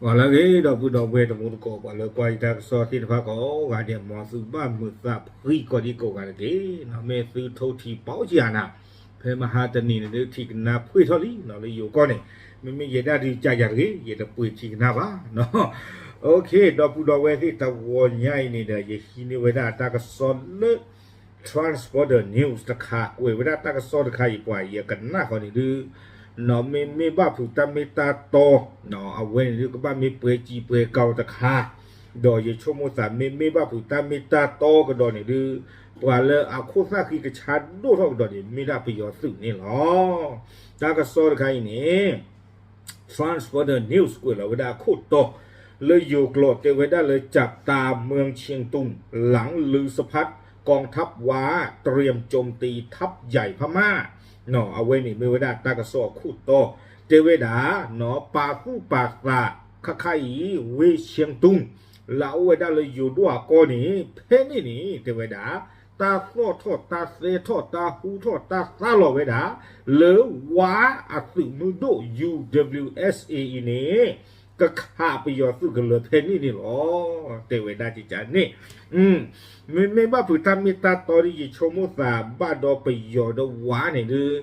ဂီၤလၢအဂ့ၤ ဒီပုၢ်ဒီဝဲၢ်တံၤသကိး ပှၤလၢကွၢ်ယတၢ်ကစီၣ်သ့ၣ်တဖၣ်ကိးဂၤဒဲး မ်သုဘၣ်မုာ်သးဖှံကိးဒံကိးဂၤတက့ၢ်. မ့ၢ်သုထိထံၣ်ပီစ့ၢ်အနၤ ဖဲမဟါတနံၤန့ၣ်ဒုး ထံၣ်ကနၣ်ဖှ့ၣ်ထီၣ်လံ လၢယိၤကီၢ်န့ၣ် မ့မ့ၢ်ယဲဒၣ်ဒုးကယၤတဂ့ၤ ယတပှ့ၤထံၣ်ကနၣ်ဘၣ်. ဒီပုၢ်ဒီဝဲၢ်သ့ၣ်တဝီညါအံၤန့ၣ်ဒီး ယဟံးန့ၢ်ဝဲဒၣ်တၢ်ကစီၣ်လၢ Transporter News တခါ ကွဲးဝဲဒၣ်တၢ်ကစီၣ်တခါအံၤ ပှၤယကနၣ်ဃီန့ၣ်ဒုး မ့မ့ၢ်ဘၣ်ဖုးတၢ်မ့ၢ်တၢ်တီ အဝဲန့ၣ်ဒုးကဘၣ်မ့ၢ်ပှဲၤစံာ်ပှဲၤကီတခါ, ဒီးယဆိကမိၣ်သးမ့မ့ၢ်ဘၣ်ဖုးတၢ်မ့ၢ်တၢ်တီကဒီးန့ၣ်ဒုး ပှၤလၢအခိၣ်သၣ်ဃံကဆါဒိၣ်ထီၣ်ကဒီးန့ၣ် မ့ၢ်ဒၣ်ပယီၤသုးန့ၣ်လီၤ. တၢ်ကစီၣ်တခါအံၤန့ၣ် Transporter News ကွဲးလီၤဝဲဒၣ်အခိၣ်တီ လၢယိၤကျိာ်တဲဝဲဒၣ်လၢ จับตาเมืองเชียงตุง หลังลือสะพัด กองทัพว้าเตรียมโจมตีทัพใหญ่พม่า အဝဲန့ၣ်မ့ၢ်ဝဲဒၣ်တၢ်ကစီၣ်အခိၣ်တီ တဲဝဲဒၣ် ပာ်သူၣ်ပာ်သး ခါခါအံၤ ဝ့ၢ် เชียงตุง လၢအအိၣ်ဝဲဒၣ်လၢယိၤဒိၣ်အကီၢ်န့ၣ် ဖဲန့ၣ်န့ၣ် တဲဝဲဒၣ် တၢ်သီၣ်ထီၣ်တၢ်သဲထီၣ်တၢ်ဟူထီၣ်တၢ်သါလီၤဝဲဒၣ် လၢဝါအသုးမုၢ်ဒိၣ် ယူၣ်ဒဘျုၣ်အ့ၣ်စ့ၣ်အံၤန့ၣ် ကခးပယီၤသုးကလၢၤဖဲန့ၣ်န့ၣ်လီၤ. တဲဝဲဒၣ်ကကန့ၣ် မ့မ့ၢ်ဘၣ်ဖုးတၢ်မ့ၢ်တၢ်တီဒ်ယဆိကမိၣ်သးဘၣ်ဒီးပယီၤဒီးဝါန့ၣ်ဒုး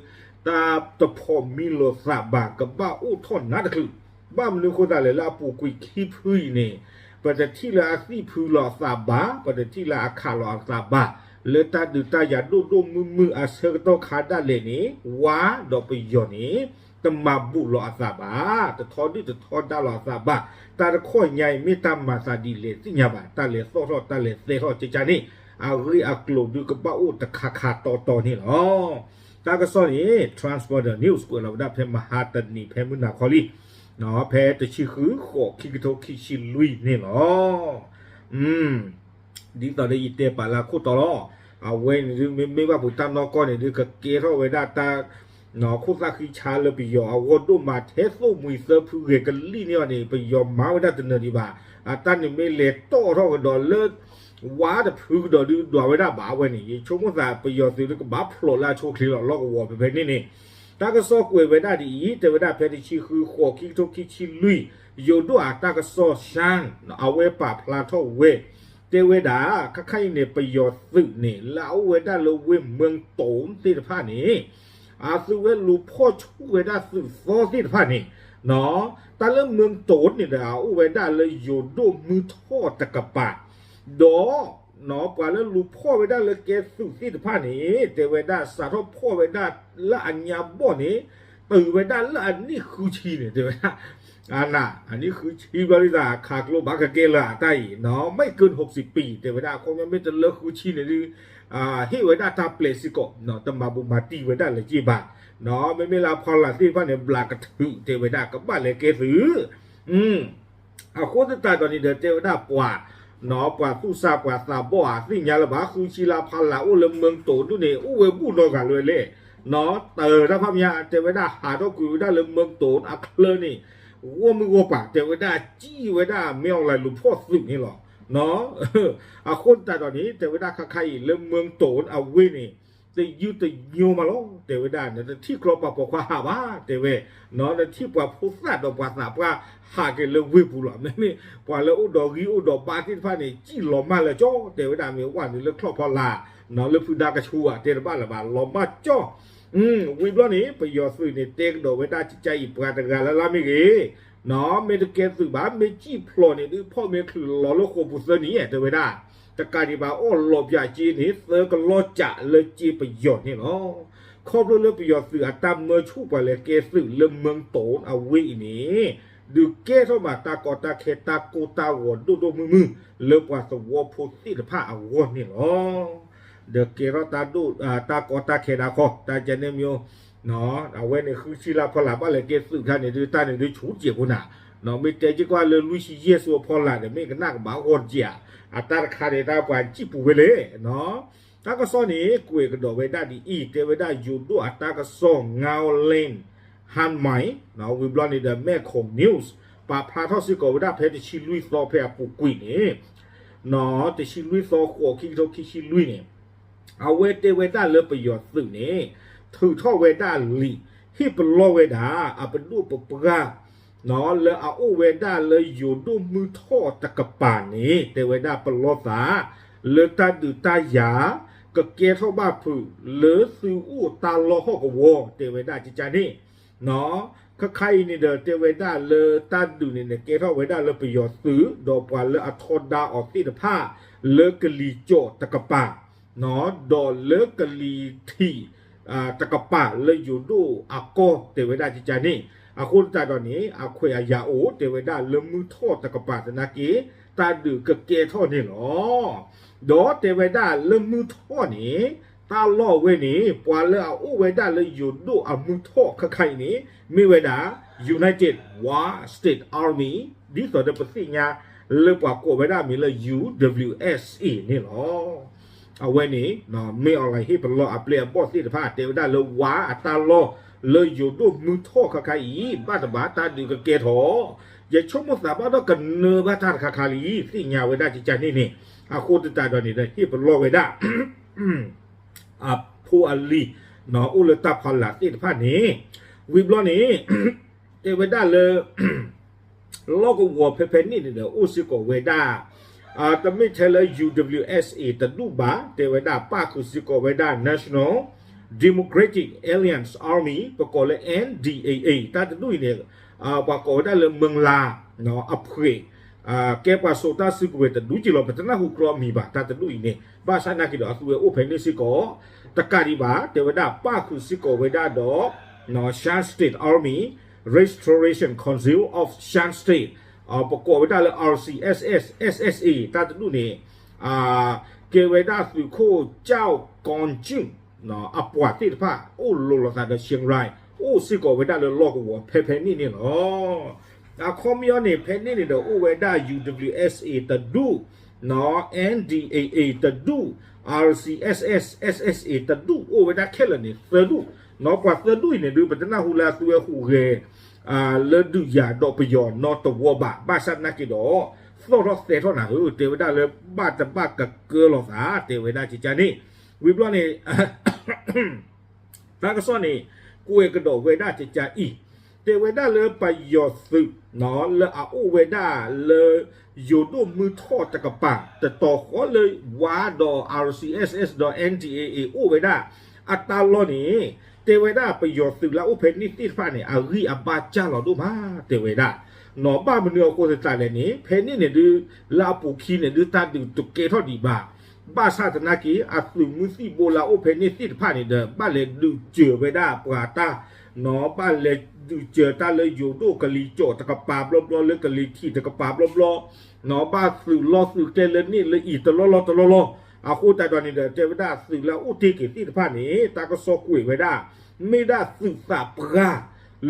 တၢ်တဖိးမံလိာ်သးဘၣ် ကဘၣ်အိၣ်ထီၣ်နါတချုး ဘၣ်မနုၤဃိသးလဲၣ်လၢအပူၤကွံာ်ခံဖုအံၤန့ၣ် ပတထံၣ်လၢအသံၣ်ဖုလီၤအသးဘၣ် ပတထံၣ်လၢအခးလီၤအသးဘၣ် လၢတၢ်ဒုးတၢ်ယၤဒိၣ်ဒိၣ်မုၢ်မုၢ်အဆၢကတီၢ်ခါဒၣ်လဲာ်န့ၣ် ဝါဒီးပယီၤန့ၣ် တမၤဘူးလီၤအသးဘၣ် တထီဒုၣ်တထီဒါလီၤအသးဘၣ် တၢ်တခီညါအံၤမ့ၢ်တၢ်မၤသးဒ်လဲၣ်သ့ၣ်ညါဘၣ် တၢ်လဲၤသီၣ်ထီၣ်တၢ်လဲၤသဲထီၣ်ကကန့ၣ် အဂ့ၢ်အကျိၤဒုးကဘၣ်အိၣ်တခါခါတီတီန့ၣ်လီၤ. တၢ်ကစီၣ်န့ၣ် Transporter News ကွဲးလီၤဝဲဒၣ်ဖဲမဟါတနံၤဖဲမုၢ်နၤခီလံ ဖဲတဆံဃုဃိး ခံကထိခံဆံလွံၢ်န့ၣ်လီၤ. ဒ်သိးဒီးယတဲပာ်လၢအခိၣ်တီလီၤ. အဝဲန့ၣ်ဒုးမ့မ့ၢ်ဘၣ်ဖုးတၢ်နီၢ်ကီၢ်န့ၣ်ဒုး ကကဲထီၣ်ဝဲဒၣ်တၢ် ခိၣ်သၣ်ဃံဆါလၢပယီၤအဂီၢ်ဒိၣ်မး ထဲသိၣ်မှံၤသၢဖုဂဲၤကလံၣ်န့ၢ်အီၤန့ၣ် ပယီၤမၤဝဲဒၣ်တနၢၤဒံးဘၣ်. အတၢ်န့ၣ်မ့ၢ်လဲၤတီၣ်ထီၣ်ကဒီးလၢ ဝါတဖုကဒီးဒုးဒွးဝဲဒၣ်ဘၣ်ဝဲန့ၣ် ယဆိကမိၣ်သးပယီၤသုးဒုးကဘၣ်ဖျိးလၢအဆိအချ့လီၤ လီၢ်ကဝီၤဖဲဖဲန့ၣ်န့ၣ် တၢ်ကစီၣ်ကွဲးဝဲဒၣ်ဒ်အံၤ တဲဝဲဒၣ်ဖဲတဆံဃုဃိး ခံကထိခံဆံလွံၢ် ယိၤဒိၣ်အတၢ်ကစီၣ် ရှမ်း အဝဲပာ်ဖျါထီၣ်ဝဲ တဲဝဲဒၣ် ခါခါအံၤန့ၣ် ပယီၤသုးန့ၣ် လၢအအိၣ်ဝဲဒၣ်လၢဝ့ၢ် เมืองโตน သ့ၣ်တဖၣ်န့ၣ် အသုဝဲလူၤဖီၣ်ဆူၣ်ဝဲဒၣ်သုးသီသ့ၣ်တဖၣ်န့ၣ် တၢ်လၢ เมืองโตน န့ၣ်ဒီး အအိၣ်ဝဲဒၣ်လၢယိၤဒိၣ်မုၢ်ထီၣ်တကပၤ ဒီး ပှၤလၢလူၤဖီၣ်ဝဲဒၣ်လၢကဲသုးသ့ၣ်တဖၣ်န့ၣ် တဲဝဲဒၣ်စးထီၣ်ဖီၣ်ဝဲဒၣ်လၢအညါဘီၣ်န့ၣ် တုၤဝဲဒၣ်လၢအနံၣ်ဃုဆံန့ၣ် တဲဝဲဒၣ် အနၤ အနံၣ်ဃုဆံဘျီဒ်သိး ခးကျိဘၣ်ကကဲလၢအတၢ်အံၤ ไม่เกินหกสิบปี တဲဝဲဒၣ် အခီပညီမ့ၢ်တလၢဃုဆံန့ၣ်ဒုး ဟ့ၣ်ဝဲဒၣ်တၢ်ပျဲးစ့ၢ်ကီး တမၤဘူးမၤတံၢ်ဝဲဒၣ်လၢၤဘၣ် မ့မ့ၢ်လၢအဖီလာ်သ့ၣ်တဖၣ်န့ၣ် ဘျးကထုး တဲဝဲဒၣ်ကဘၣ်လဲၤကဲသုး အဃိသတးဒီးန့ၣ်ဒီး တဲဝဲဒၣ်ပှၤ ပှၤသူၣ်စၢ်ပှၤသးဘီၣ်ဧါ သ့ၣ်ညါလၢၤဘၣ် ဃုဆံလၢအဖီလာ်အိၣ်လၢ เมืองโตน ဒၣ်န့ၣ် အိၣ်ဝဲဘူၣ်နီတဂၤလၢၤလဲၣ် တၢ်တၢ်ဖးမး တဲဝဲဒၣ်ဟးထီၣ်ကွံာ်ဝဲဒၣ်လၢ เมืองโตน အချၢန့ၣ် ဂီၢ်မုၢ်ဂီၢ်ပၤ တဲဝဲဒၣ်စံၣ်ဝဲဒၣ် မင်းအောင်လှိုင် လူၤဖီၣ်သုးန့ၣ်လီၤ. အဃိသတးဒီးန့ၣ် တဲဝဲဒၣ်ခါခါအံၤလၢ เมืองโตน အဝ့ၢ်န့ၣ် တယုၢ်တညိမးလီၤ တဲဝဲဒၣ် နတထံၣ်ကျီပာ်ပိာ်ခွါဟးဘၣ် တဲဝဲ နထံၣ်ပှၤဖိသၣ်ဒီးပှၤသးပှၢ်ဟးက့ၤလၢဝ့ၢ်ပူၤလီၤ မ့မ့ၢ်ပှၤလၢအိၣ်ဒီးဂံၢ်အိၣ်ဒီးဘါသ့ၣ်တဖၣ်န့ၣ် စံၣ်လီၤမၢ်လၢၤကၠီ တဲဝဲဒၣ်မ့ၢ်ဝဲန့ၣ်လၢချီၣ်ဖီလာ် လၢဖုဒါကဆူအတဲတဘၣ်လၢၤဘၣ် လီၤမၢ်ကၠီ ဝံၤဘျီန့ၣ် ပယီၤသုးန့ၣ် တဲကဒီးဝဲဒၣ်ကကါအံၤပှၤတဂၤလၢ်လၢ်မ့ၢ်ဂ့ၤ မ့ၢ်တကဲသုးဘၣ် မ့ၢ်စံၣ်ဖျိးန့ၣ်ဒုး ဖီၣ်မ့ၢ်ချုးလီၤလၢဃိာ်ပူၤသၢနံၣ် တဲဝဲဒၣ် တကးဒံးဘၣ်အီၣ်လီၤပၠးစ့န့ၣ် သၢကလီၢ်ကးလၢစ့ပယီၤန့ၣ်လီၤ. ခီဖျိလၢပယီၤသုးအတၢ်မၢဆူၣ်ပှၤလဲၤကဲသုးလၢ เมืองโตน အဝ့ၢ်အံၤန့ၣ် ဒုးကဲထီၣ်ဘၣ်တၢ်ကီတၢ်ခဲတၢ်ကိၢ်တၢ်ဂီၤဒိၣ်ဒိၣ်မုၢ်မုၢ် လၢပှၤသဝီဖိသ့ၣ်တဖၣ်အဂီၢ်န့ၣ်လီၤ. ဒီးကဲထီၣ်တၢ်ဒိၣ် တၢ်ကီတၢ်ခဲဒၣ်ခီ တၢ်ကန့ၣ်မ့ၢ် အဝဲန့ၣ်ဃုဆံလၢဖီလာ်ဘၣ်လဲၤကဲသုးခါန့ၣ်ဒုး တၢ်န့ၣ်ဒုးဆူးစဲးဖိနၤ မ့ၢ်တဲက့ၤကွၢ်လၢလွံၢ်ဆံယဲၢ်ဆူအဖီလာ်ဒီး မ့ၢ်ကနၣ်ကဘၣ်ဂီၢ်တက့ၢ်ဧါ အတၢ်တခါန့ၣ် တၢ်ပှၤစံၣ်ပူၤဝဲလဲၣ် တၢ်ကစီၣ်န့ၣ် ကွဲးကဒီးဝဲဒၣ်ဒ်အံၤ တဲဝဲဒၣ်ယိၤဒိၣ်အတၢ်ကစီၣ် ငါးလင်း ဟန်မိုင် ဝံၤဘျီန့ၣ်ဒီး မဲၢ်ခိၣ် news ပာ်ဖျါထီၣ်စ့ၢ်ကီးဝဲဒၣ်ဖဲတဆံလွံၢ်သီဖဲအပူၤကွံာ်န့ၣ် တဆံလွံၢ်သီ ဃိး ခံကထိခံဆံလွံၢ်န့ၣ် အဝဲတဲဝဲဒၣ်လၢပယီၤသုးန့ၣ် ထုးထီၣ်ဝဲဒၣ်လံာ် ဟ့ၣ်ပလီၢ်ဝဲဒၣ် အပဒိၣ်ပပှၢ် လၢအအိၣ်ဝဲဒၣ်လၢယိၤဒိၣ်မုၢ်ထီၣ်တကပၤန့ၣ် တဲဝဲဒၣ်ပလီၢ်သး လၢတၢ်ဒုးတၢ်ယၤ ကကဲထီၣ်ဘၣ်ဖုးလၢသုးအိၣ်တၢ်လီၢ်ဟီၣ်ကဝီၤ တဲဝဲဒၣ်ကကန့ၣ် ခါခါအံၤန့ၣ်ဒီး တဲဝဲဒၣ်လၢတၢ်ဒုးန့ၣ်န့ၣ် ကဲထီၣ်ဝဲဒၣ်လၢပယီၤသုး ဒီးပှၤလၢအထီဒါအီၤသ့ၣ်တဖၣ် လၢကလံၤကၠီၣ်တကပၤ ဒီးလၢကလံၤထံး တကပၤလၢယိၤဒိၣ်အကီၢ် တဲဝဲဒၣ်ကကန့ၣ် အဃိသတးဒီးန့ၣ် အခွဲးအယာ်အိၣ် တဲဝဲဒၣ်လၢမုၢ်ထီၣ်တကပၤသနာ်က့ တၢ်ဒုးကကဲထီၣ်န့ၣ်လီၤ. ဒီးတဲဝဲဒၣ်လၢမုၢ်ထီၣ်န့ၣ် တၢ်လီၢ်ဝဲန့ၣ် ပှၤလၢအအိၣ်ဝဲဒၣ်လၢယိၤဒိၣ်အမုၢ်ထီၣ်ခါခါအံၤန့ၣ် မ့ၢ်ဝဲဒၣ် United Wa State Army ဒ်သိးဒီးပသ့ၣ်ညါလၢပှၤကိးဝဲဒၣ်မံၤလၢ ယူဒဘျုးအ့ၣ်အ့ၣ် န့ၣ်လီၤ. အဝဲန့ၣ် မ့ၢ်အီၤလၢဟ့ၣ်ပလီၢ်အပျဲၢ်အဘီၣ်သ့ၣ်တဖၣ် တဲဝဲဒၣ်လၢဝါအတၢ်လီၢ် လၢယိၤဒိၣ်မုၢ်ထီၣ်ခါခါအံၤ ဘၣ်တဘၣ်တၢ်ဒုးကကဲထီၣ် ယဆိကမိၣ်သးဘၣ်ဒီးကနၢဘၣ်တၢ်တခါခါလံ သ့ၣ်ညါဝဲဒၣ်ကကန့ၣ်န့ၣ် အဃိသတးဒီးန့ၣ်ဒီး ဟ့ၣ်ပလီၢ်ဝဲဒၣ် အဖိအလံၤ အိၣ်လၢတၢ်ဖီလာ်သ့ၣ်တဖၣ်န့ၣ် ဝံၤဘျီန့ၣ် တဲဝဲဒၣ်လၢ လီၢ်ကဝီၤဖဲဖဲန့ၣ်န့ၣ်ဒီး အိၣ်စ့ၢ်ကီးဝဲဒၣ် တမ့ၢ်ထဲလၢ ယူဒဘျုးအ့ၣ်အ့ၣ် တဒူၣ်ဘၣ် တဲဝဲဒၣ်ပၣ်ဃုာ်စ့ၢ်ကီးဝဲဒၣ် National Democratic Alliance Army ပကိးလၢ အ့ၣ်ဒီးအ့ၣ်အ့ၣ် တၢ်တဒူၣ်အံၤန့ၣ် ပှၤကိးဝဲဒၣ်လၢ မၢင်လၤ အဖှဲး ကဲပှၤစိာ်တၢ်စုကဝဲၤတဒူၣ်က့လီၤ ပတနၢ်ဟူကျိအမံၤဘၣ် တၢ်တဒူၣ်အံၤန့ၣ် ဘၣ်ဆၣ်နာ်က့ဒီး အသုဝဲအိၣ်ဖဲန့ၣ်စ့ၢ်ကီး တကးဒံးဘၣ် တဲဝဲဒၣ်ပၣ်ဃုာ်စ့ၢ်ကီးဝဲဒၣ်ဒီး Shan State Army Restoration Council of Shan State ပကိးဝဲဒၣ်လၢ RCSS SSA တၢ်တဒူၣ်န့ၣ် ကဲဝဲဒၣ်သုးခိၣ်ကၠီၣ်ကီကၠုၣ် အပှၤသ့ၣ်တဖၣ် အိၣ်လိၤလိာ်သးဒီး Chiang Rai အိၣ်စ့ၢ်ကီးဝဲဒၣ်လၢလီၢ်ကဝီၤဖဲဖဲန့ၣ်န့ၣ်လီၤ. အခီပညီန့ၣ် ဖဲန့ၣ်န့ၣ်ဒီး အိၣ်ဝဲဒၣ် ယူဒဘျုးအ့ၣ်အ့ၣ် တဒူၣ် NDAA တဒူၣ် RCSS SSA တဒူၣ် အိၣ်ဝဲဒၣ်ခဲလၢာ်န့ၣ် သၢဒူၣ် ပှၤသၢဒူၣ်အံၤန့ၣ်ဒုး ပတနၢ်ဟူလၢအသုဝဲဟူးဂဲၤ လၢဒုးယၤဒီးပယီၤနီတဝီဘၣ် ဘၣ်ဆၣ်သနာ်က့ဒီး သီၣ်ထီၣ်သဲထီၣ်နၤဧၢ တဲဝဲဒၣ်လၢဘၣ်တဘၣ်ကကၢလိာ်သး တဲဝဲဒၣ်ကကန့ၣ် ဝံၤဘျီန့ၣ် တၢ်ကစီၣ်န့ၣ် ကွဲးကဒီးဝဲဒၣ်ကကအံၤ တဲဝဲဒၣ်လၢပယီၤသုး လၢအအိၣ်ဝဲဒၣ်လၢ ယိၤဒိၣ်မုၢ်ထီၣ်တကပၤ တတီၤဃီလၢဝါဒီး RCSS ဒီး NDAA အိၣ်ဝဲဒၣ် အတၢ်လီၢ်န့ၣ် တဲဝဲဒၣ်ပယီၤသုးလၢအအိၣ်ဖဲန့ၣ်သ့ၣ်တဖၣ်န့ၣ် အဂံၢ်အဘါစၢ်လီၤဒိၣ်မး တဲဝဲဒၣ် နီၢ်ဘၣ်မနုၤအဃိသတးလဲၣ်န့ၣ် ဖဲန့ၣ်န့ၣ်ဒုး လၢအပူၤခံန့ၣ်ဒုး တၢ်ဒုးတကဲထီၣ်ဒံးဘၣ် ဘၣ်ဆၣ်သနာ်က့ အသုးမုၢ်သံၣ်ဘိလၢအအိၣ်ဖဲန့ၣ်သ့ၣ်တဖၣ်န့ၣ်ဒီး ဘၣ်လဲၤဒုးစၢၤဝဲဒၣ်ပှၤတၢ် ဘၣ်လဲၤဒုးစၢၤတၢ်လၢယိၤဒိၣ်ကလံၤကၠီၣ်တကပၤဘျီဘျီ လၢကလံၤထံးတကပၤဘျီဘျီ ဘၣ်သုးလီၢ်သုးကျဲလၢန့ၣ်လၢအံၤတလီၢ်လီၢ်တလီၢ်လီၢ် အဃိသတးဒီးန့ၣ်ဒီး တဲဝဲဒၣ်သုးလၢအအိၣ်တ့ၢ်က့ၤသ့ၣ်တဖၣ်န့ၣ် တၢ်ကစီၣ်ကွဲးဝဲဒၣ် မ့ၢ်ဒၣ်သုးသးပှၢ်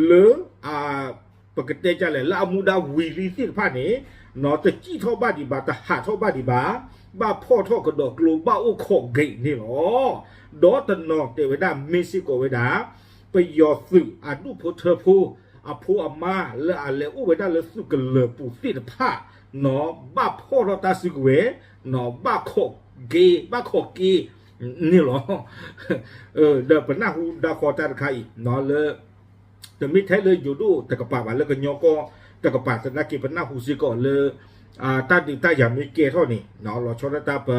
လၢ ပကတဲဒ်လဲၣ် လၢအမူဒါဝံၤလံသ့ၣ်တဖၣ်န့ၣ် တစံၣ်ထီၣ်ဘၣ်ဒံးဘၣ် တဟးထီၣ်ဘၣ်ဒံးဘၣ် ဘၣ်ဖီၣ်ထီၣ်ကဒီးကျိ ဘၣ်အိၣ်ခိးဂ့ၤန့ၣ်လီၤ. ဒီးတနီၤတဲဝဲဒၣ်မ့ၢ်စ့ၢ်ကီးဝဲဒၣ် ပယီၤသုးအဒူၣ်ဖိထၢဖိ အဖိအမါလၢအလဲၤအိၣ်ဝဲဒၣ်လၢသုးကလၢၤပူၤသ့ၣ်တဖၣ် ဘၣ်ဖီၣ်ထီၣ်တၢ်စုကဝဲၤ ဘၣ်ခိးက့ၤ ဘၣ်ခိးက့ၤန့ၣ်လီၤ. ဒီးပနၢ်ဟူဒါဃီတၢ်တခါအံၤ လၢ တမ့ၢ်ထဲလၢယိၤဒိၣ်တကပၤဘၣ် လၢကညီကီၢ်တကပၤသနာ်က့ ပနၢ်ဟူစ့ၢ်ကီးလၢ တၢ်ဒုးတၢ်ယၤမ့ၢ်ကဲထီၣ်န့ၣ် လီၤဆီဒၣ်တၢ်ပ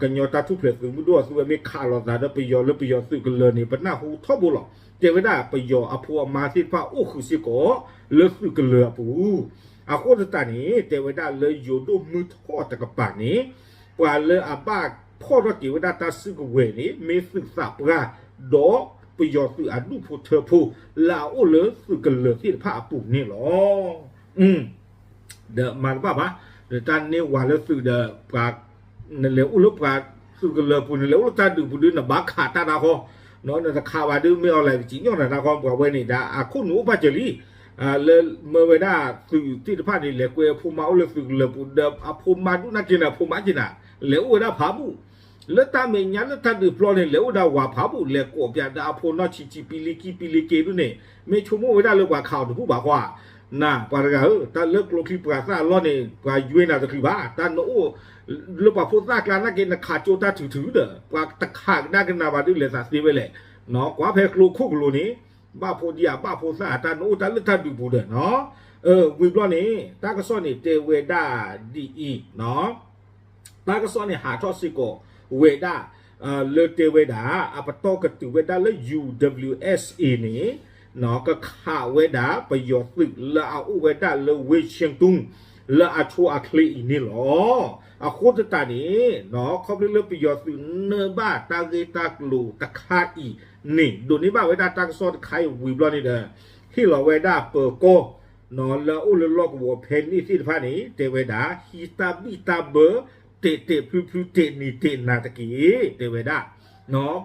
ကညီတၢ်ထူၣ်ဖျဲးသုးမုၢ်ဒိၣ်အသုဝဲမ့ၢ်ခးလိာ်သးဒီးပယီၤလၢပယီၤသုးကလၢၤန့ၣ် ပနၢ်ဟူထီဘိလီၤ. တဲဝဲဒၣ်ပယီၤအဖိအမါသ့ၣ်တဖၣ်အိၣ်ဃုာ်စ့ၢ်ကီး လၢသုးကလၢၤအပူၤ အဃိသတးန့ၣ် တဲဝဲဒၣ်လၢယိၤဒိၣ်မုၢ်ထီၣ်တကပၤန့ၣ် ပှၤလၢအဘၣ်ဖီၣ်ထီၣ်က့ၤဝဲဒၣ်တၢ်စုကဝဲၤန့ၣ် မ့ၢ်သုးသးပှၢ် ဒီးပယီၤသုးအဒူၣ်ဖိထၢဖိ လၢအအိၣ်လၢသုးကလၢၤသ့ၣ်တဖၣ်အပူၤန့ၣ်လီၤ. ဒီးမၤတဘၣ်ဘၣ်, ဒီးတၢ်န့ၢ်ဝၤလၢသုးဒီး ပှၤ နလဲၤအိၣ်လၢပှၤသုးကလၢၤပူၤ နလဲၤအိၣ်လၢတၢ်ဒုးပူၤဒီး နဘၣ်ခးတၢ်တၢ်ဃီ, နတခးဘၣ်ဒီး မ့ၢ်အီၤလဲၣ် ကစံၣ်ညီၣ်နၤတၢ်ဃီ ပှၤဝဲန့ၣ် ဒီးအခိၣ်နူာ်အိၣ်ဘၣ်စၢၤလံ, လၢမၢဝဲဒၣ်သုးသ့ၣ်တဖၣ်န့ၣ် လဲၤကွဲအဖိမါအိၣ်လၢသုးကလၢၤပူၤ ဒီးအဖိမါဒူၣ်နာ်က့န့ၣ် အဖိမါက့ၤနၤ လဲၤအိၣ်ဝဲဒၣ်ဖးဘူၣ် လၢတၢ်မဲာ်ညါလၢတၢ်ဒုးပျီန့ၣ် လဲၤအိၣ်ဒၣ်ဝၤဖးဘူၣ် လဲၤကိးပၠးဒီးအဖိနီၢ်ဆံးဆံး ပံလ့ကံ ပံလ့က့ဒ်န့ၣ် မ့ၢ်ဆိကမိၣ်ဝဲဒၣ်လၢပှၤခးအီၤတဘူၣ်ဘၣ်ဃီဧါ, နၤ ပှၤတဂၤဧၢ, တၢ်လၢကျိချံပှၤသၣ်အလီၢ်န့ၣ် ပှၤယွဲနၤတချုးဘၣ်, တၢ်နအိၣ် လၢပှၤဖိသၣ်ကျါနာ်က့ နခးကၠိတၢ်ထုးထုးဒီး ပှၤတခးကဒါကနၤဘၣ်ဒ်လဲၣ်သးသ့ဝဲလဲၣ်, ကွၢ်ဖဲကျိခိၣ်ကလိၤန့ၣ် ဘၣ်ဖိဒံအဘၣ်ဖိသၣ်အတၢ်နအိၣ်တၢ်လၢတၢ်ဒုးပူၤဒီးနီၤ, ဝံၤဘျီန့ၣ် တၢ်ကစီၣ်န့ၣ်တဲဝဲဒၣ်ဒ်အံၤနီၤ, တၢ်ကစီၣ်န့ၣ်ဟးထီၣ်စ့ၢ်ကီးဝဲဒၣ် လၢတဲဝဲဒၣ် အပတီၢ်ကတုၤဝဲဒၣ်လၢ ယူၣ်ဒဘျုးယူၣ်အ့ၣ်စ့ၣ်အ့ န့ၣ် ကခးဝဲဒၣ်ပယီၤသုးလၢအအိၣ်ဝဲဒၣ်လၢ ဝ့ၡ့ၣ်တူၣ် လၢအဆိအချ့အံၤန့ၣ်လီၤ. အဃိသတးန့ၣ် ခီဖျိလၢပယီၤသုးနၢ်ဘၣ်တၢ်ဂ့ၢ်တၢ်ကျိၤတခါအံၤန့ၣ် ဒိးန့ၢ်ဘၣ်ဝဲဒၣ်တၢ်ကစီၣ်တခါအံၤဝံၤဘျီန့ၣ်ဒီး ဟ့ၣ်လီၤဝဲဒၣ်ပၢၤကီၢ် လၢအအိၣ်လၢလီၢ်ကဝီၤဖဲန့ၣ်သ့ၣ်တဖၣ်န့ၣ် တဲဝဲဒၣ် ဟံးတၢ်ဘံၣ်တၢ်ဘၢ တဲာ်တဲာ်ဖျုဖျုတဲာ်နံၤတဲာ်နၤတက့ၢ် တဲဝဲဒၣ်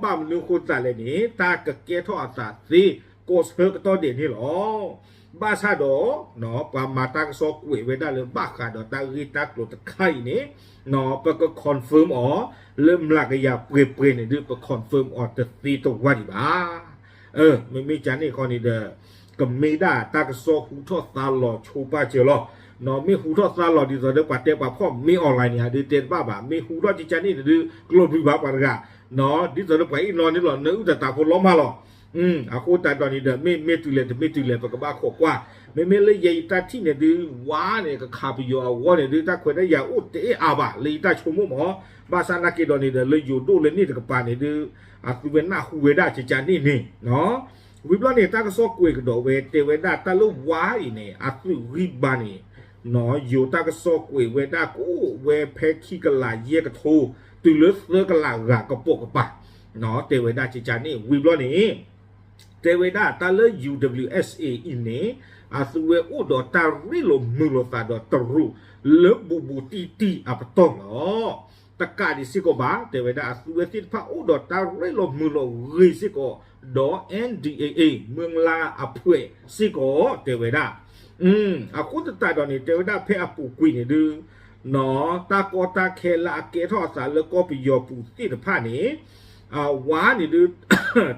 ဘၣ်မနုၤအဃိသတးလဲၣ်န့ၣ် တၢ်ကကဲထီၣ်အသးသ့ ကီၢ်ဆၢကတီၢ်ဒဲးန့ၣ်လီၤ. ဘၣ်ဆၣ်ဒီး ပှၤမၤတၢ်ကစီၣ်ကွဲးဝဲဒၣ်လၢဘၣ်ဃးဒီးတၢ်ဂ့ၢ်တၢ်ကျိၤတခါအံၤန့ၣ် ပက confirm အီၤ လၢမျးကယၤပှဲၤပှဲၤန့ၣ်ဒုး ပ confirm အီၤတသ့တဝၢ်ဒံးဘၣ်. မ့မ့ၢ်ကန့ၣ်ခီန့ၣ်ဒီး ကမ့ၢ်ဒၣ်တၢ်ကစီၣ်ဟူထီၣ်သါလီၤဆိပာ်စၢၤလီၤ. မ့ၢ်ဟူထီၣ်သါလီၤဒ်သိးဒီးပှၤတဲပှၤဖီၣ်မ့ၢ် online န့ၣ် ဒုးတဲတဘၣ်ဘၣ်. မ့ၢ်ဟူထီၣ်ကကန့ၣ်န့ၣ်ဒုး ကျိးဘျုးဘၣ်ပှၤတဂၤ ဒ်သိးဒီးပှၤအ့ၣ်နီၤန့ၣ်လီၤ နအုၣ်တၢ်သးဖိလီၤမၢ်လီၤ. အဃိသတးဒီးန့ၣ်ဒီး မ့ၢ်မ့ၢ်တုၤလဲၣ်တမ့ၢ်တုၤလဲၣ် ပကဘၣ်ခိးကွၢ်. မ့မ့ၢ်လၢယဲအံၤတၢ်ထံၣ်န့ၣ်ဒုး ဝါန့ၣ် ကခးပယီၤအဂီၢ်န့ၣ်ဒုး တၢ်ခွဲးတၢ်ယာ်အိၣ်တအါဘၣ် လၢယတၢ်ဆိကမိၣ်မး. ဘၣ်ဆၣ်နာ်က့ဒီးန့ၣ်ဒီး လၢယိၤဒိၣ်လၢန့ၣ်တကပၤန့ၣ်ဒုး အသုဝဲနၢ်ဟူဝဲဒၣ်ကကန့ၣ်န့ၣ် ဝံၤဘျီန့ၣ် တၢ်ကစီၣ်ကွဲးကဒီးဝဲ တဲဝဲဒၣ်တၢ်လၢဝါအံၤန့ၣ် အသုးဂံၢ်ဘါန့ၣ် ယိၤတၢ်ကစီၣ်ကွဲးဝဲဒၣ်ကအိၣ်ဝဲဖဲခံကလးယဲၢ်ကထိ တုၤလၢသၢကလးဂၤကပိာ်ကပၤ တဲဝဲဒၣ်ကကန့ၣ် ဝံၤဘျီန့ၣ် တဲဝဲဒၣ်တၢ်လၢ ယူၣ်ဒဘျုးယူၣ်အ့ၣ်စ့ၣ်အ့ အံၤန့ၣ် အသုဝဲအိၣ်ဒီးတၢ်ရ့လိာ်မုာ်လိာ်သးဒီးတရူးလၢဘူးဘူးတံၢ်တံၢ်အပတီၢ်လီၤ. တကးဒံးစ့ၢ်ကီးဘၣ် တဲဝဲဒၣ်အသုဝဲသ့ၣ်တဖၣ်အိၣ်ဒီးတၢ်ရ့လိာ်မုာ်လိာ်ဂ့ၤစ့ၢ်ကီး ဒီး NDAA မုၢ်လၢအဖှဲးစ့ၢ်ကီး တဲဝဲဒၣ် အဃိသတးဒီးန့ၣ် တဲဝဲဒၣ်ဖဲအပူၤကွံာ်န့ၣ်ဒုး တၢ်ကီတၢ်ခဲလၢအကဲထီၣ်အသးလၢကီၢ်ပယီၤပူၤသ့ၣ်တဖၣ်န့ၣ် ဝါန့ၣ်ဒုး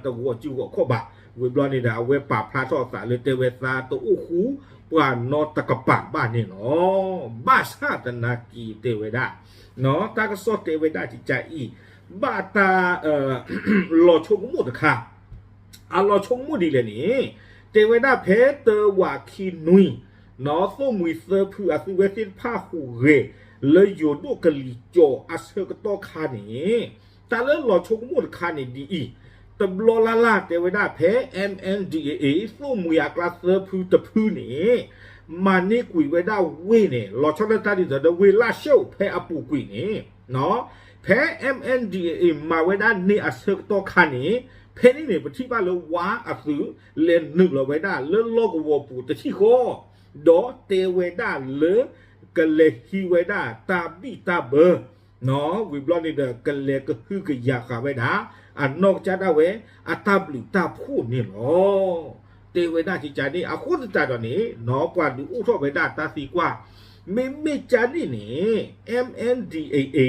တဂီၤစုဂီၤခီၣ်ဘၣ်. ဝံၤဘျီန့ၣ်ဒီး အဝဲပာ်ဖျါထီၣ်အသးလၢတဲဝဲသးတအိၣ်ဃူ ပှၤနီတကပၤဘၣ်န့ၣ်လီၤ. ဘၣ်ဆၣ်သနာ်က့တဲဝဲဒၣ် တၢ်ကစီၣ်တဲဝဲဒၣ်ကကအံၤ ဘၣ်တၢ် လီၤဆိကမိၣ်တခါ အလီၤဆိကမိၣ်ဒ်လဲၣ်န့ၣ် တဲဝဲဒၣ်ဖဲတဝးခံနွံ နီၢ်သိၣ်မှံၤသၢဖုအသုဝဲသ့ၣ်တဖၣ်ဟူးဂဲၤ လၢယိၤဒိၣ်ကလံၤကၠီၤအဆၢကတီၢ်ခါန့ၣ် တၢ်လၢလီၤဆိကမိၣ်တခါန့ၣ်ဒ်အံၤ, တဘျီလၢ်လၢ်တဲဝဲဒၣ်ဖဲ MNDAA သိၣ်မှံၤအကျါသၢဖုတဖုန့ၣ် မၤန့ၢ်ကွံာ်ဝဲဒၣ်ဝ့ၢ်န့ၣ် လီၤဆီဒၣ်တၢ်ဒ်သိးဒီးဝ့ၢ်လၢၡိၣ်ဖဲအပူၤကွံာ်န့ၣ် ဖဲ MNDAA မၤဝဲဒၣ်န့ၢ်အဆၢကတီၢ်ခါန့ၣ် ဖဲန့ၣ်န့ၣ်ပထံၣ်ဘၣ်လၢဝါအသုး လဲၤနုာ်လီၤဝဲဒၣ်လၢလီၢ်ကဝီၤပူၤတထံၣ်ဃီ ဒီးတဲဝဲဒၣ်လၢ ကလဲၤဟံးဝဲဒၣ်တၢ်ဘံၣ်တၢ်ဘၢ ဝံၤဘျီန့ၣ်ဒီး ကလဲၤကဟုကယာ်ဃာ်ဝဲဒၣ် အနီၢ်ကစၢ်ဒၣ်ဝဲ အတၢ်ဘျုးတၢ်ဖှိၣ်န့ၣ်လီၤ. တဲဝဲဒၣ်ကကန့ၣ် အဃိသတးဒီးန့ၣ် ပှၤဒုးအိၣ်ထီၣ်ဝဲဒၣ်တၢ်သံကွၢ် မ့မ့ၢ်ကန့ၣ်န့ၣ် MNDAA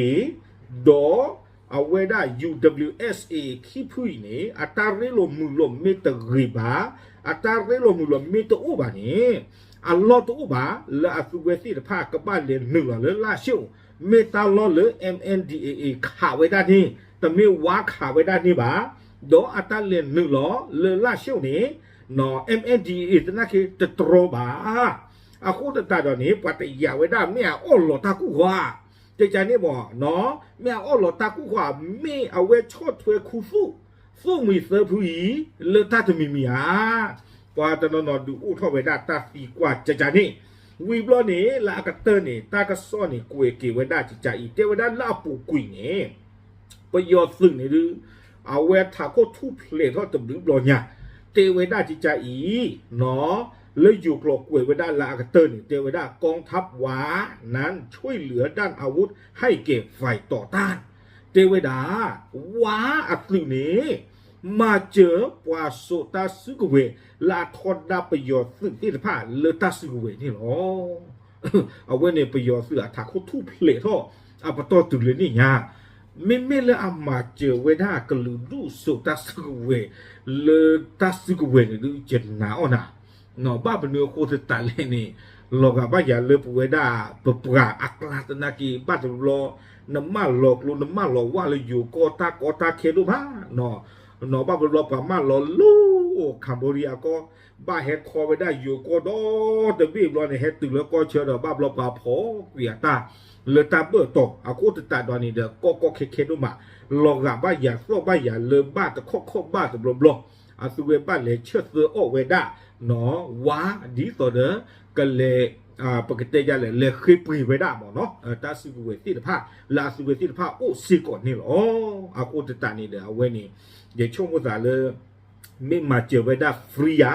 ဒီး အဝဲဒၣ် UWSA ခံဖုအံၤန့ၣ် အတၢ်ရ့လိာ်မုာ်လိာ်မ့ၢ်တဂ့ၤဘၣ်, အတၢ်ရ့လိာ်မုာ်လိာ်မ့ၢ်တအိၣ်ဘၣ်န့ၣ် အလီၢ်တအိၣ်ဘၣ် လၢအသုဝဲသ့ၣ်တဖၣ်ကဘၣ်လဲၤနုာ်လီၤလၢလၢၡိၣ်, မ့ၢ်တၢ်လီၢ်လၢ MNDAA ခးဝဲဒၣ်န့ၣ် တမ့ၢ်ဝါခးဝဲဒၣ်န့ၣ်ဘၣ်, ဒီးအတၢ်လဲၤနုာ်လီၤလၢလၢၡိၣ်န့ၣ် MNDAA သနာ်က့တတြီဘၣ်. အဃိသတးဒီးန့ၣ် ပှၤတယာ်ဝဲဒၣ်မ့ၢ်အအီၣ်လီၤတၢ်ကူၣ်ဃီဧါ, ကကန့ၣ်မ့ၢ် မ့ၢ်အအီၣ်လီၤတၢ်ကူၣ်ဃီဧါ, မ့ၢ်အဝဲဆီၣ်ထွဲခူသူၣ် သိၣ်မှံၤသၢဖုအံၤ လၢတၢ်တမံၤမံၤဧါ. ပှၤတနီၤနီၤဒုးအိၣ်ထီၣ်ဝဲဒၣ်တၢ်သံကွၢ်ကကန့ၣ်, ဝံၤဘျီန့ၣ် လၢအကတၢၢ်န့ၣ် တၢ်ကစီၣ်န့ၣ် ကွဲးက့ၤဝဲဒၣ်ကကအံၤ တဲဝဲဒၣ်လၢအပူၤကွံာ်န့ၣ် ပယီၤသုးန့ၣ်ဒုး အဝဲထးခိၣ်ထူၣ်ဖျဲးထီၣ်တဘျုးဘျီညါ, တဲဝဲဒၣ်ကကအံၤ လၢယိၤကျိာ်ကွဲးဝဲဒၣ်လၢအကတၢၢ်န့ၣ် တဲဝဲဒၣ် กองทัพวานั้นช่วยเหลือด้านอาวุธให้แก่ฝ่ายต่อต้าน တဲဝဲဒၣ် ဝါအသုးန့ၣ် မၤစၢၤပှၤစိာ်တၢ်စုကဝဲၤ လၢအထီဒါပယီၤသုးသ့ၣ်တဖၣ်လၢတၢ်စုကဝဲၤန့ၣ်လီၤ. အဝဲန့ၣ်ပယီၤသုးအထးခိၣ်ထူၣ်ဖျဲးထီၣ် အပတီၢ်တုၤလၢန့ၣ်ညါ, မ့မ့ၢ်လၢအမၤစၢၤဝဲဒၣ်ကလုာ်ဒူၣ်စိာ်တၢ်စုကဝဲၤ လၢတၢ်စုကဝဲၤန့ၣ်ဒုး ယနာ်အီၤနၤ ဘၣ်မနုၤအဃိသတးလဲၣ်န့ၣ် လီၤဂာ်ဘၣ်ယၤလၢပဝဲဒၣ်ပပှၤအကျါသနာ်က့ ဘၣ်တဘျီ နမၢလီၤကျိ နမၢလီၤဝၣ်လၢယိၤကီၢ်တၢ်ကီတၢ်ခဲဒိၣ်မး, ဘၣ်တဘျီပှၤမၢလီၤလၢ အိၣ် Cambodia ကီၢ်, ဘၣ်ဟဲခီဝဲဒၣ်ယိၤကီၢ်ဒီတဘ့ၣ်ဘျီန့ၣ် ဟဲတုၤလၢကီၢ်ဆၢဒီး ဘၣ်ဘျီပာ်ဖီၣ်ကွံာ်အတၢ်လၢတၢ်ဘၢၣ်တီၤ အဃိသတးဒီးန့ၣ်ဒီး ကီၢ်ကီၢ်ခဲခဲဒိၣ်မး လီၤဂာ်ဘၣ်ယၤသီၣ်ဘၣ်ယၤလၢဘၣ်တခီၣ်ခီၣ်ဘၣ်တဘျီဘျီ အသုဝဲဘၣ်လဲၤဆၢသၢအီၣ်ဝဲဒၣ် ဝါ ဒ်သိးဒီး ကလဲၤ ပကတဲယလဲၣ် လဲၤဃ့ပှ့ၤဝဲဒၣ်မ့ၢ်နီၤ တၢ်စုကဝဲၤသ့ၣ်တဖၣ် လၢအသုဝဲသ့ၣ်တဖၣ်အိၣ်စ့ၢ်ကီးန့ၣ်လီၤ. အဃိသတးန့ၣ်ဒီး အဝဲန့ၣ် ယဆိကမိၣ်သးလၢ မ့ၢ်မၤစၢၤဝဲဒၣ် free ဧါ,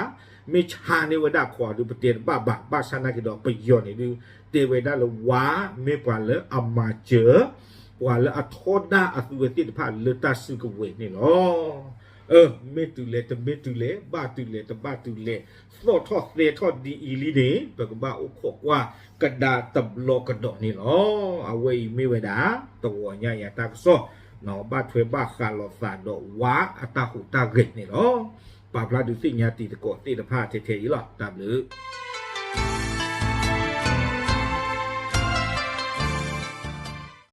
မ့ၢ်ဆါန့ၢ်ဝဲဒၣ်ခီဒုး ပတဲတဘၣ်ဘၣ်, ဘၣ်ဆၣ်နာ်က့ဒီး ပယီၤန့ၣ်ဒုး တဲဝဲဒၣ်လၢဝါ မ့ၢ်ပှၤလၢအမၤစၢၤ ပှၤလၢအထီဒါအသုဝဲသ့ၣ်တဖၣ်လၢတၢ်စုကဝဲၤန့ၣ်လီၤ. အၢ မ့ၢ်တုၤလဲၣ်တမ့ၢ်တုၤလဲၣ် ဘၣ်တုၤလဲၣ်တဘၣ်တုၤလဲၣ် သီၣ်ထီၣ်သဲထီၣ်ဒ်အံၤလံန့ၣ် ပကဘၣ်အိၣ်ခိးကွၢ်ကဒါတဘျီကဒီးန့ၣ်လီၤ. အဝဲအံၤမ့ၢ်ဝဲဒၣ် တဂီၤညါယၤတၢ်ကစီၣ် ဘၣ်ထွဲဘၣ်ဃးလိာ်သးဒီးဝါအတၢ်ဟူးတၢ်ဂဲၤန့ၣ်လီၤ. ပာ်ဖျါဒုးသ့ၣ်ညါတံၤသကိးသ့ၣ်တဖၣ်ထဲထဲအံၤလီၤ. တၢ်ဘျုး